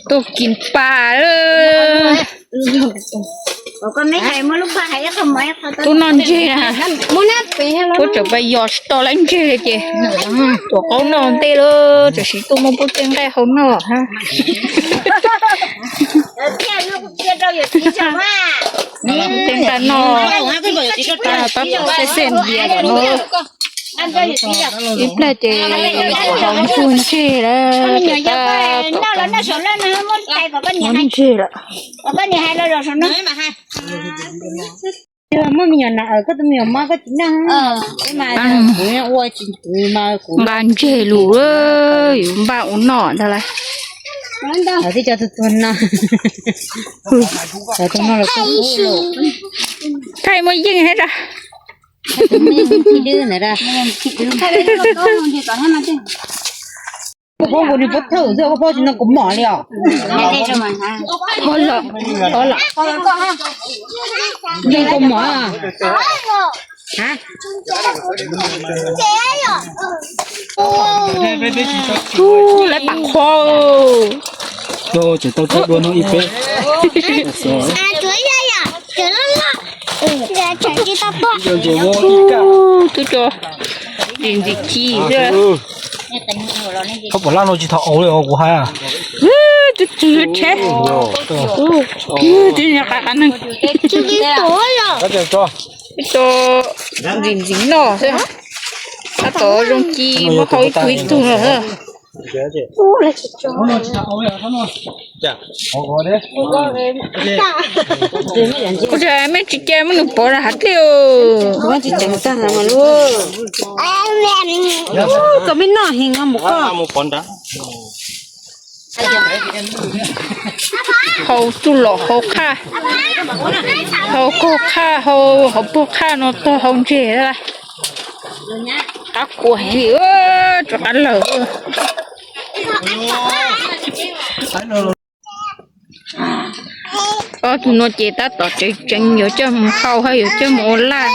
Tuaj kis pas. Tub noj ntseg na. Puab tseem pais yos tsis tau lawv ntseg ces tuav qaub noj ntej lawm, tam sim tuaj muab puab tej nqaij hau noj. Tej nqaij noj, pab pom xej xej dias lawm no. Ib pliag ces hau ntsug ntseg lawm, muab ntseg lawm. Muaj me nyuam na, koj tus me nyuam mob koj tsis noj. Nqa ntseg lus, yuav npaj ua noj ntag lauj. Tib co tuag tuag no. Tuag no los tuag ub los. Thaij muaj yeej thiab ra. Koj phob nkaus nws pov thawj xwb, koj phob tsis no kuv mom li os. Yeej kua mom. Lawv pam qhuav. Tseem tau tso dua no ib peb. Twb tso ntxim ntxim ci. Koj pom laj no tsis thaum aus li os kuv hais. Twb tsis tsheb. Twb qa qa neeg. Twb tso ntxim ntxim noj xwb. Tab tom zoo ci muab hau ib tug ib tug lawm. Kuv tias mej tsis cia muab nws pov rau hav dlej. Koj mej noj heev no mus koj. Hau tsuj lom hau qhaj, hau kaug qhaj, hau hauv pug qhaj no tog hau ntseg. Qab kua heev li, rov qab lawm. Ob tug no ces tab tom tseev tseev yuav coj mus hau hab yuav coj mus ua laj.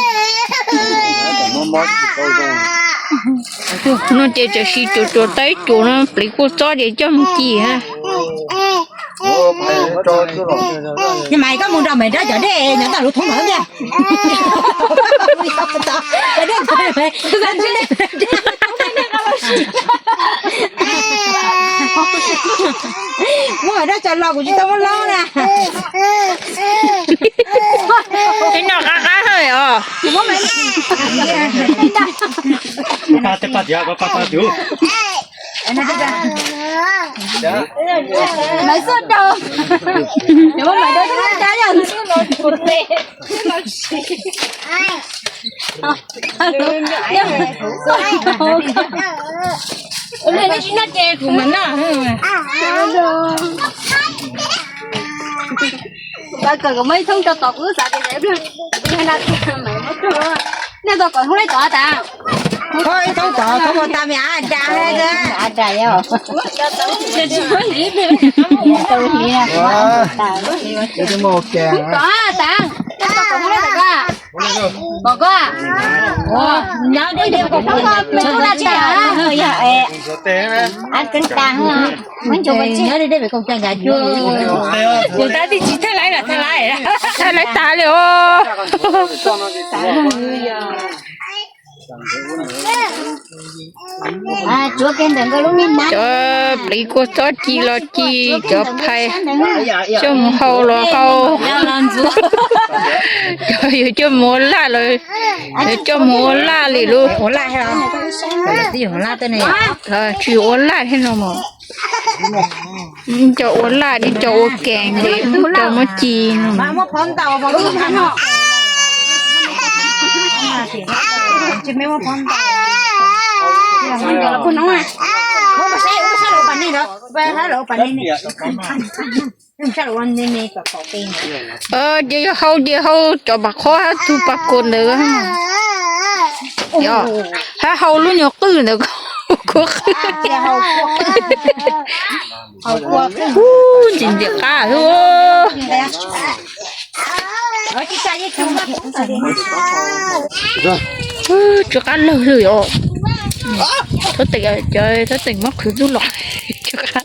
No ces tam sim tsuas tsuas tau ib cuam no, pliv kuj txob ces coj mus ci hab. Mas koj mus nrog Maiv Dawb cov dej nyob tom lub thoob no tiag. Muab Maiv Dawb cov los kuv tsis tau muab laub na. Peb noj qab qab hawm os. Maiv Xub Daus, Maiv Dawb Xub Daus yog nej tsis noj ces kuv mam noj. Kuv xav kom muaj ib thoob rau tom kuv xav tias kuv yog na, nej tau kom thoob lej tod tas. Ib thoob tod thoob ua tas me ab da, ab da yog. Kom tas, kom thoob lej tod. Kom koj, nyob deb deb kom thoob lej tod. Ab keb tas, nyob deb deb pem koom cai nkav cuag. Tab tib tsis thaj laiv los thaj laiv, thaj laiv tas li os. Cov pliv kua txob ci los ci, cov phais coj mus hau los hau, cov yuav coj mus ua laj los yuav coj mus ua laj li lub. Tsis ua laj thiab no mas. Cov ua laj, cov ua kees, cov muab ci no. Ces yog hau ces hau cov pas qhob hab tug pas kuas ntawd, hab hau lub nyuag qwj ntawd kuj qwj. Ub, ntxim ntxim qab xwb. Tsw qab lawg li os. Thab teem, cov thab teem muab qhwv tub los. Qab,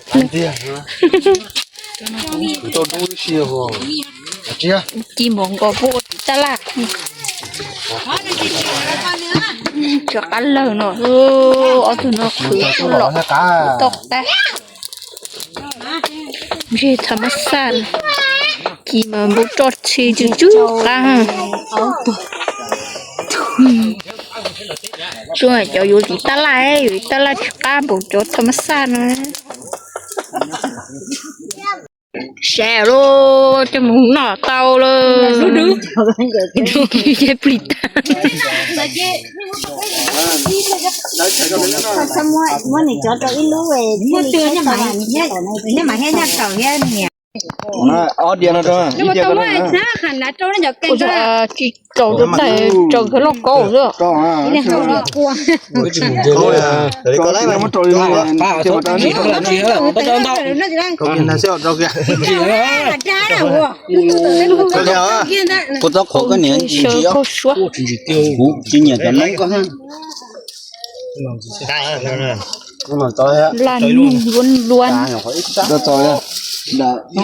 ci npaum nkaus puab ua tim tab laj. Cov qab lawg no, ob tug no qhwv los toj qab. Ntsej thas mas xaj, ci mas npau roj tshis tsw tsw qab. Tsuas cov yuav tim tab laj, yuav tim tab laj tsis qab npaum cov thas mas xaj no. Sawv los coj mus noj tau lawm. Cov plis tag. Ob diav no rau, ib diav no. Tsis tsaus rau tais, tsaus kawg loj kaub xwb. Kuv txob qhuav koj niam tsis ntsig os. Kuv tsis nyiam cov no koj. Laj nug luab luab. Thooj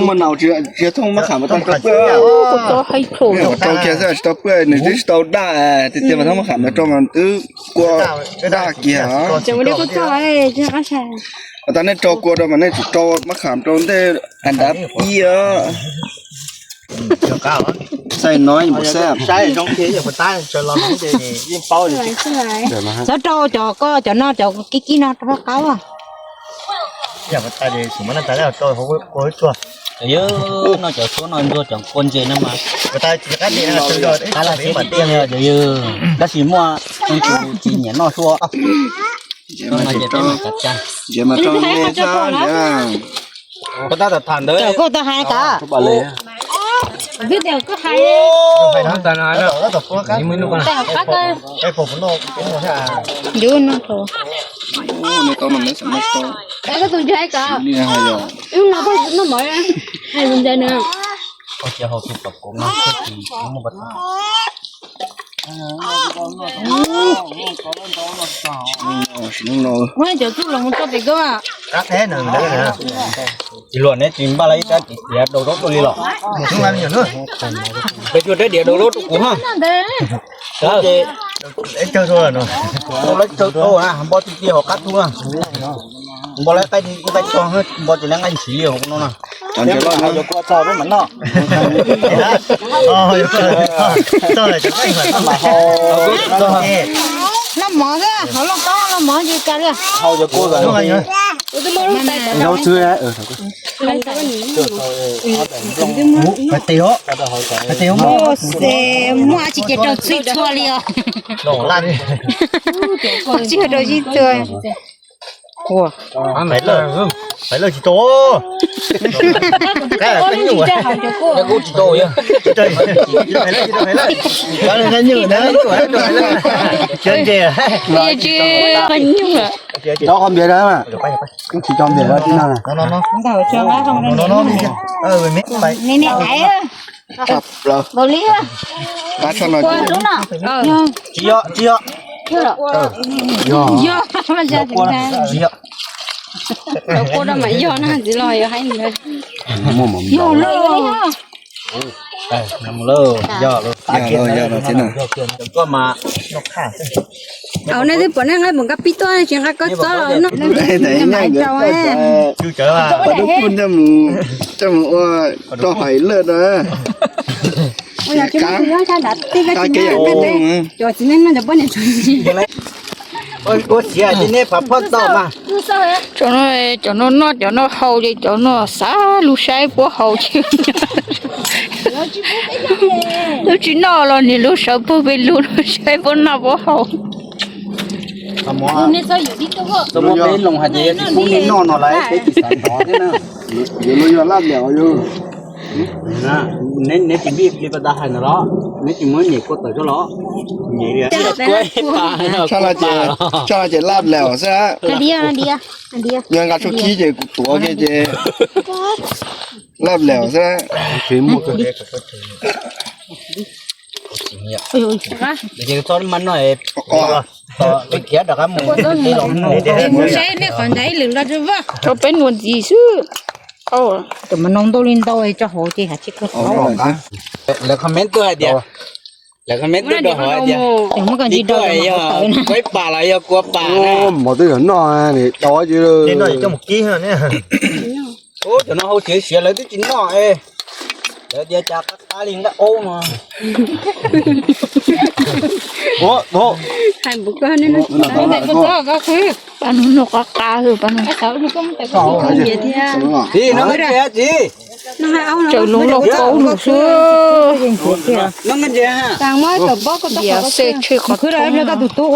muaj naus tsis yog thooj mab kham mas tau rau pwj. Kuv txob haib tshum. Rau kiag xwb tsis tau pwj, nws twb tsis tau daj, tiag tiag mas thooj mab kham mas rau mas twb kua daj kiag. Tau nej rau kua rau mas nej tsum rau mab kham rau ntej as ntav pib os. Xaij no yus saib, saib zoo thiab yog puas tab tsaws los yeej paub li. Txhob rau cov koj cov no cov kib kib no rau qab. Yog puas tab es xum muab no tas rau hauv kua tsuag. Cov yawg no cov suab no ntxuag cov kua ntses no mas. Qab laj siab tiag tiag li cov yawg, tab sis muaj tus tsis nyiam noj suab. Ntses mas rau nej txhob ntag. Koj tab tom tham ntawd. Koj tau hais tas. Yus no tau. Koj tus ntses hais kom. Ib hnub no koj noj mov hais tus ntses na. Koj cia hau tus tom koob no xwb tsis muaj pas tas. Muab cov txuj los mus tso pem koj. Tsis luam neb tsis npaj los ib rab diav daus zaub tuaj li los? Peb cuag rab diav daus zaub rau kuv ha. Npaj tsis tiag hauv qab tub na. Npaj lawv qaib nqaij tog, npaj tsis lawv nqaij ntshiv li hauv no na. Cov ntses loj no. Loj mov xwb, hauv loj kab loj mov ces cas li. Hais tias, hais tias muaj tsis ces rau txhij txhua li os. Tsis rau txhij txhua. Pais lawj tsis tau. Kuv tsis tau. Tsis tau nyuj. Tsis tau nyuj. Tsis tau npiav li no. Tsis yog, tsis yog. Yog, yog. Tsis yog. Cov kua no mas yog na, txiv los yog hais yog lawm. Yog lawm, yog lawm thiab na. Au, nej twb pom nej nqa mus nqa pib tuaj tsis nqa koj txob los no. Maiv rau. Coj mus ua rau hais lawm na. Cov txiv neej no cov poj niam tsis Cov no, cov no noj cov no haus ces cov no xav lug saib puab haus ces twb tsis noj los niaj lug sawv puag pem lug lug saib puab noj puab haus. Txhob muab peb loo hais tias yog tsis pub nej noj no lawm peb tsis xav hnov thiab na. Neb tsis npij li pas tas hais ntawd los? Neb tsis muab nyem kua tawm coj los? Nyem li. Tshaj no ces laj laus xwb. Yog nqa tshuaj kib ces kuv tuav kiag ces laj laus xwb. Txhob maj noj. Khiav rov qab mus. Saib nej qhov ntawd ib lwm los rau vaj. Rau peb nua ntxiv xwb. Tus mas noo ntau li ntau tso hauv ces hais tsis kawg. Lawv comment tuaj hais tias, lawv comment tuaj rau hauv tias, muab koj ntsis dau yog kuaib pas los yog kua pas na. Mos twb yog noj, dau. Ub, cov no hau siav siav lawv twb tsis noj es. Lawv tias cas qab qab li nqaij aub no. Pab nus noj qab qab, pab nus. Tsis, no nqaij ntses tsis. Tsaws loo lauj kaub lug xwb. No nqaij ntses. Npias xej tshwj qhov tub.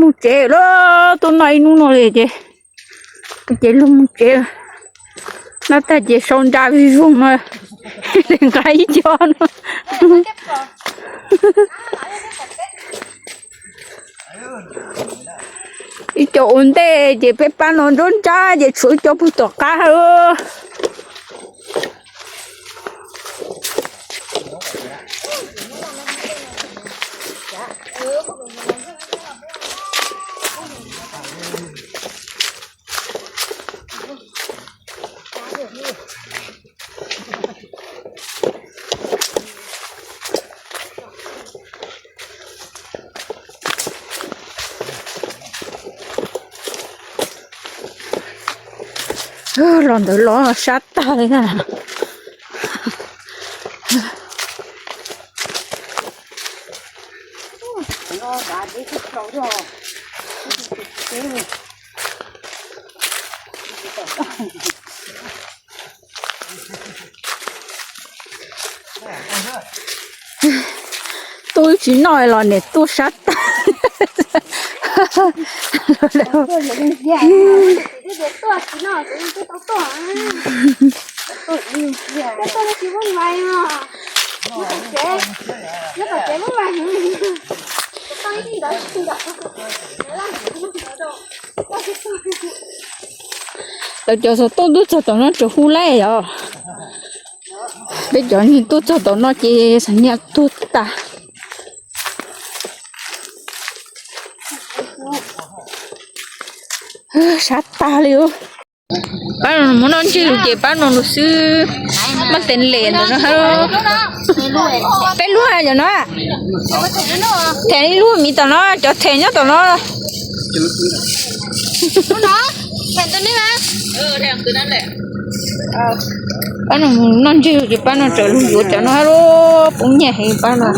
Mus tsev lawm, tuaj noj ib hnub no li ces, ces lug mus tsev. Noj tag ces sau ntsa vij voog no, nqa ib co no. Ib co ua ntej ces peb pab no nruab nrab ces tshuav ib co puag tom qab. Los ntawd los sab tag li na. Tuaj tsis noj los niam tuaj sab tag. Lawv cov xov tooj tuaj txog tom no tseem hu laij os. Peb cov neeg tuaj txog tom no ces xam nias tuag tas. Sab tag li. Pab no muab noj ntseg lug ces pab no lug xwb. Muab tev lem ntawm no. Peb lub yog no. Them ib lub miv tom no, cov them nyob tom no. Pab no noj ntseg ces pab no txawm lug yuav cov no lub poob nyiaj heev pab no.